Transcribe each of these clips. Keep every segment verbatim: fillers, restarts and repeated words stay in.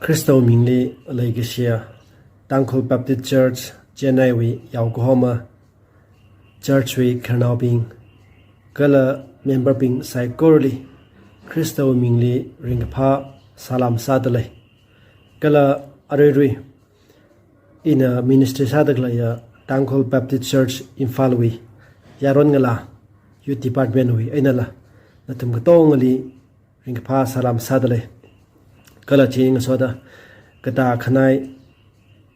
Khristawui mingli leikashiya Tangkhul Baptist Church Chennai wui yaokahoma, church wui khararnaobing, kala member bing saikorali Khristawui mingli ringkaphā salam sādalei. Kala aruirui ina ministry sāda khaleiya Tangkhul Baptist Church Imphal wui yaron ngalā, youth department wui einala nathum katongali ringkaphā salam sādalei. Kala chi ngasoda katā khanai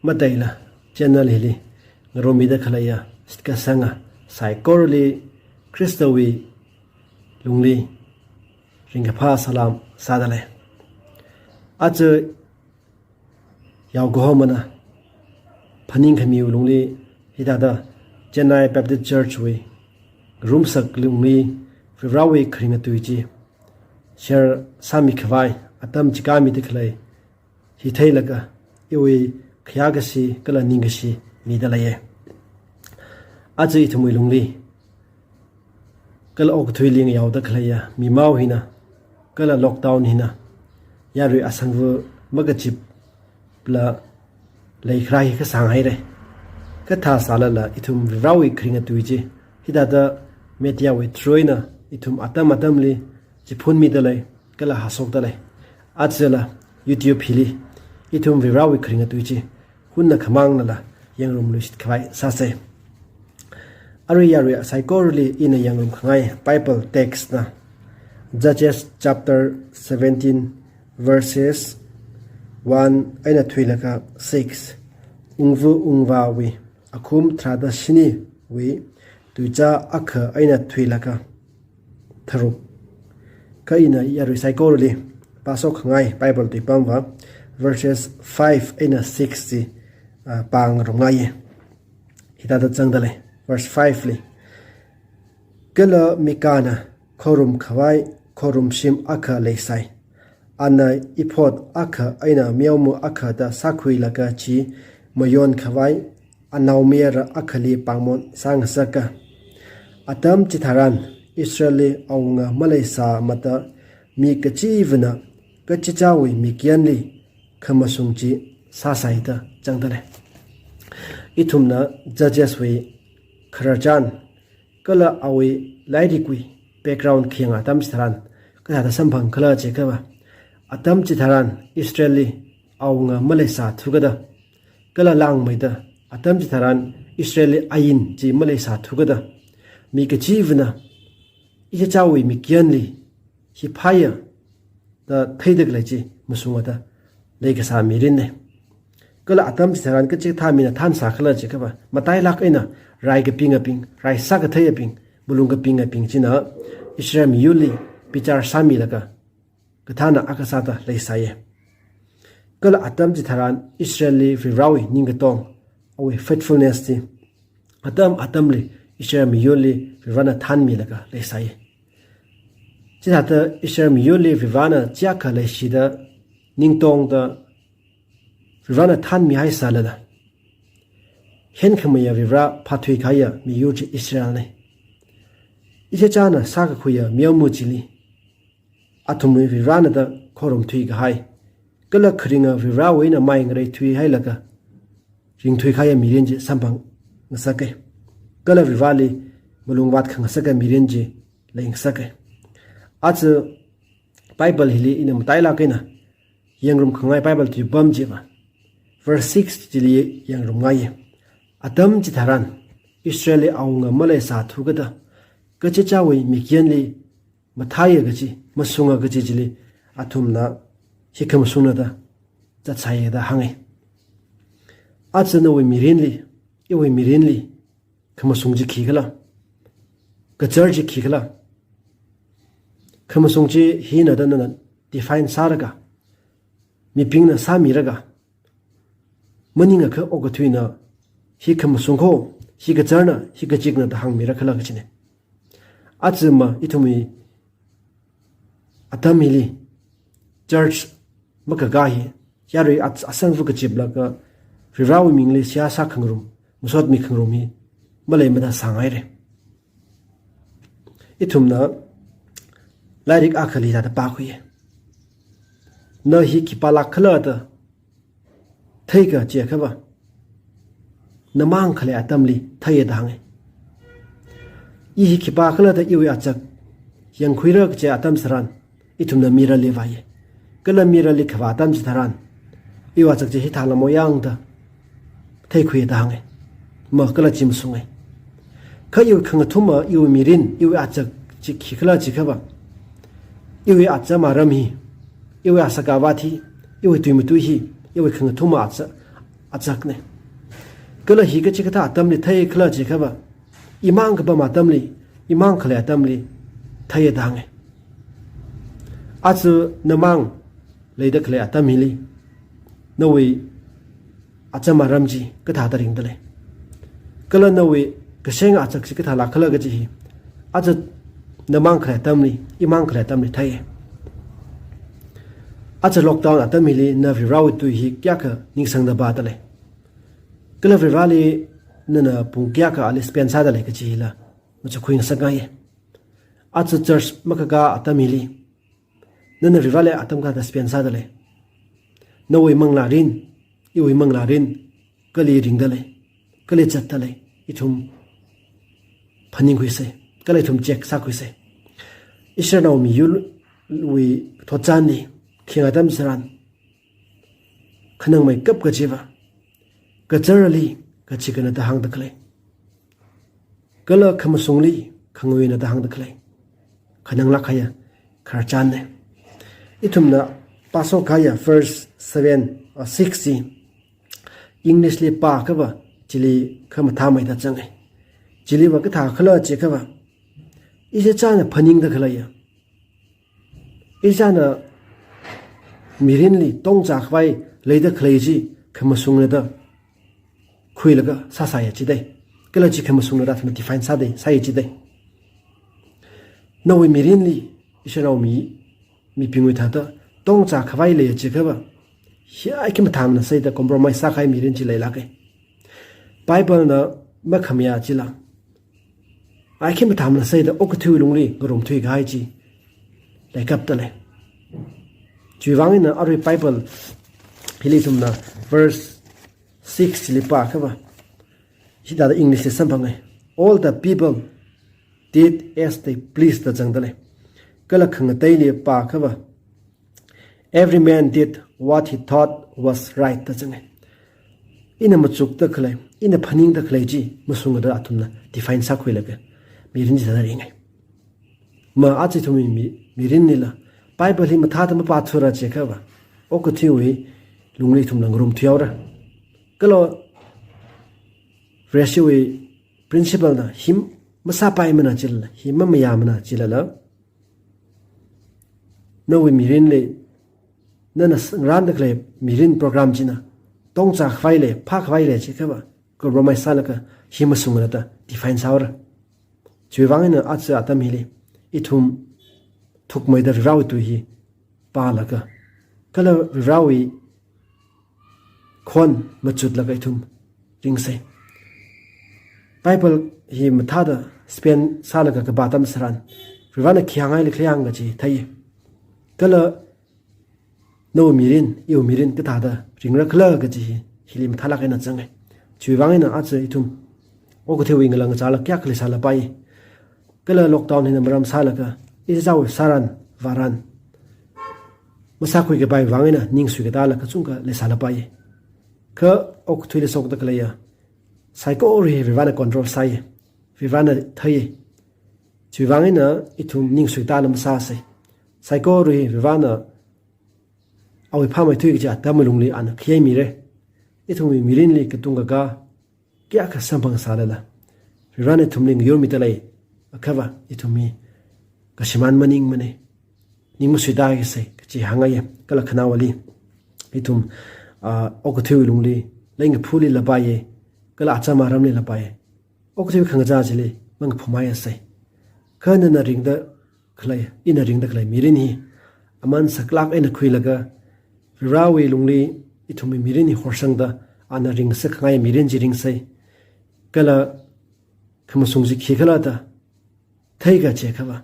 mataila channel hili ngarummida khaleiya shitkasanga saikorali Khristawui lungli ringkaphā salam sādalei. Aja yaokahomana phaningkhamiwui lungli hithāda Chennai Baptist Church wui ngarumsak lungli Varivarāwui kharinga tui chi share sāmikhavai atam chikāmida khalei hi theilaga iwui khayākashi kala ningkashi midaleiya. Aja ithumwui lungli kala okathuili ngayaoda khaleiya mimao hina kala lockdown hina yarui asangva makachipla leikharā hi kasānghaira. Kathā sālala ithum Varivarāwui kharinga tui chi hithāda media wui through eina ithum atam atamli chiphunmidalei kala hāshokdalei. Ajala YouTube hili ithum Varivarāwui kharinga tui chi hunna khamangnala yangrumluishit khavai sāsa. Arui yarui saikorali ina yangrumkhangai Bible text na Judges chapter seventeen verses one eina thuilaga six. Ungva ungvāwui akhum tharāda shiniwui tuichā akha eina thuilaga tharuk. Kha ina yarui saikorali pāshokkhangai Bible tuipamva verses five eina six chi, ah, pāngarumngaiya. Hithāda zangdalei, verse five li. Kala Mikana khorumkhavai khorumshim akha leisai. Ana ephod akha eina meoma akha da sākhuilaga chi mayonkhavai anaomayara akhali pāngmon sāngasaka. Atam chitharan Israelli awunga maleisāmada mi kachivana kachichāwui mikyanli khamashung chi sāsai da zangdalei. Ithumna Judges wui khararchan kala awui lairikwui background khayang atam chitharan kathāda samphangkhala jiakhava, atam chitharan Israelli awunga maleisāthukada, kala langmeida atam chitharan Israelli ain chi maleisāthukada, mi kachivana ichichāwui mikyanli hi phāya da theida khalei chi mashungada leikasā mirinna. Kala atam chitharan kachikathā mina thānsākhala jiakhava, matailāk eina rai kapingabing, rai sākatheiyabing, malung kapingabing china Israel miyurli bichar sāmilaga kathāna akha sāda leisāya. Kala atam chitharan Israelli Varivarāwui ningkatong, awui faithfulness chi atam atamli Israel miyurli Varivarāna thānmilaga leisāya. Chithāda Israel miyurli Varivarāna chiyākha leishida ningtongda Varivarāna thānmihaisālala, henkhamayā Varivarā phāthuikahaiya miyur chi Israelna. Ichichāna sākakhuiya meoma chili athumwui Varivarāna da khorumthuikahai, kala kharinga Varivarāwui eina mai ngareithuihailaga ringthuikahaiya mirin chi samphangngasaka. Kala Varivarāli malung vātkhangasaka mirin chi leingasaka. Aja Bible hili ina matailāk eina yangrumkhangai Bible tuipam chiva, verse six chili yangrumngaiya. Atam chitharan Israelli awunga maleisāthukada, kachichāwui mikyanli mathāya kachi, mashunga kachi chili athumna hi khamashungna da zatsāya da hānga. Aja nawui mirinli, iwui mirinli khamashung chi khikhala, kachar chi khikhala. Khamashung chi hina da nana define sālaga, mibingna sāmilaga, maningakha okathuina hi khamashung kho, hi kacharna, hi kachikna da hāngmirakhala kachina. Aja ma ithumwui atam hili church makakā hi yarui at-, asangva kachiplaga Varivarāwui mingli seihā sākhangarum, masotmi khangarum hi maleimada sānghaira. Ithumna lairik akhali hithāda pākhuiya. Na hi khipālākkhala da theika chiakhava, namang khalei atamli theiya da hānga. I hi khipākhala da iwui azak yangkhuira kachi atam tharan, ithumna mirror li vāya. Kala mirror li khavā atam chitharan, iwui azak chi hithālamo yang da theikhuiya da hānga. Ma kala chi masunga. Kha iwui khangathuma, iwui mirin, iwui azak chi khikhala chiakhava, iwui acham aram hi, iwui asakavāt hi, iwui tuimatui hi, iwui khangathuma aza-, azakna. Kala hi kachikathā atamli theikhala chiakhava, imang kapam atamli, imang khalei atamli theiya da hānga. Aja namang leida khalei atam hili, nawui acham aram chi kathāda ringda lei? Kala nawui kaseng azak chi kathālākhala kachi hi, aja namang khalei atamli, imang khalei atamli theiya. Aja lockdown atam hili na Varivarawui tui hi kayākha ningsangda vāda lei? Kala Varivarali nana pung kayākha ali spend sāda lei kachi hila machukhui ngasakngaiya. Aja church makakā atam hili, nana Varivarali atam kathāda spend sāda lei? Nawui manglārin, iwui manglārin kali ringda lei, kali zatda lei, ithum phaningkhuisa, kala ithum check sākhuisa. Israelnaomi yurwui thotchanli, khayang atam tharan, khanangmeikap kachiva, kazārli kachikhana da hāngda khalei, kala khamashungli khangawuina da hāngda khalei, khananglāk kahaiya khararchanna. Ithumna pāshok kahaiya verse seven or six chi English li pāakhava, chili khamathāmeida zanga. Chiliva kathākhala chiakhava, ishāchāna phaningda khaleiya, ishāchāna mirinli tongzā khavai leida khalei chi khamashungna da khuilaga sāsāya jida. Kala chi khamashungna da athumna define sāda, sāya jida. Nawui mirinli, ishānaomi, mibingwui thāda tongzā khavai leiya chiakhava, hi ai khamathāmana sāda compromise sākahai mirin chi leilāka. Bible na makhamayā chila, ai khamathāmana sāda okathuiwui lungli ngarumthui kahai chi leikapta lei. Chiwui vang eina arui Bible hili ithumna verse six chili pāakhava, hithāda English li samphanga. "All the people did as they pleased," da zangda lei. Kala khangateili pāakhava, "Every man did what he thought was right," da zanga. Ina machukda khalei, ina phaningda khalei chi mashunga da athumna define sākhuilaga mirin chi sāda ringa. Ma aja ithumwui mi, mirinlila, Bible hi mathāda mapāthura chiakhava, okathuiwui lungli ithumla ngarumthuihaora. Kala Vareshiwui principle na hi masāpaimana chilala, hi mamayāmana chilala, nawui mirinli, nana s-, randa khalei mirin program china tongzā khavai lei, phākhavai lei chiakhava, compromise sālaga hi mashunga da define sāhaora. Chiwui vang eina aja atam hili ithum thukmeida Varivarawui tui hi pālaga, kala Varivarawui khon machutlaga ithum ringsa. Bible hi mathāda spend sālaga kapā atam tharan, Varivarana khi hāngngaili khaleiya kaji thei. Kala nawui mirin, iwui mirin kathāda ringrakhala kaji hi, hili mathālāk eina zanga. Chiwui vang eina aja ithum okathuiwui ngalang ngazāla kayākha leisālapai. Kala lockdown hina maram sālaga, ishāchāwui sāran, vāran masākhuikapai vang eina ning suikatāla kachungkha leisālapai. Kha okathuili shokda khaleiya saikora hi Varivarana control sāya, Varivarana theiya. Chiwui vang eina ithum ning suikatāla masāsa. Saikora hi Varivarana awui phāmeithui kaji atamwui lungli ana khayei mira. Ithumwui mirinli katung kakā kayākha samphangsālala, Varivarana ithumli ngayurmida leiakhava, ithum hi kashimān maningmana, ning masuitākisa kaji hāngngaiya. Kala khanaowali, ithum, ah, okathuiwui lungli, leingaphulila paiya, kala acham aramlila paiya. Okathui khangachā chili mangaphumhaisa. Kha nana ringda khalei, ina ringda khalei mirin hi aman saklāk eina khuilaga, Varivarawui lungli ithumwui mirin hi horsangda, ana ringsakhangaiya mirin chi ringsa. Kala khamashung chi khikhala da theika chiakhava,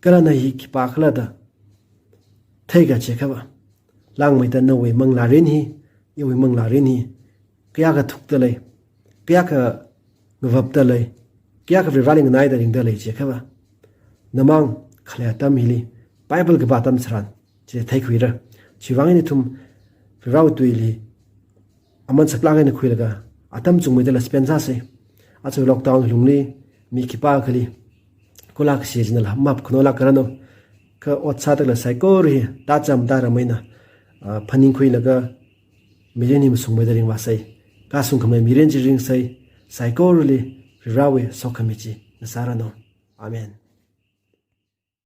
kala na hi khipākhala da theika chiakhava, langmeida nawui manglārin hi iwui manglārin hi kayākha thukta lei, kayākha ngavapta lei, kayākha Varivarāli nganaida ringda lei jiakhava, namang khalei atam hili Bible kapā atam tharan chi theikhuira. Chiwuivang eina ithum Varivarāwui tuili aman saklāk eina khuilaga atam chungmeida la spend sāsa. Aja lockdown lungli mi khipākhali kula kashi jinala map khanolāk karanu. Kha ot sāda khalei saikora hi tacham taram eina, ah, phaningkhuilaga mirin hi masungmeida ringvāsa. Kashung khamei mirin chi ringsa. Saikorali Varivarāwui sokhami chi ngasāranu. Amen.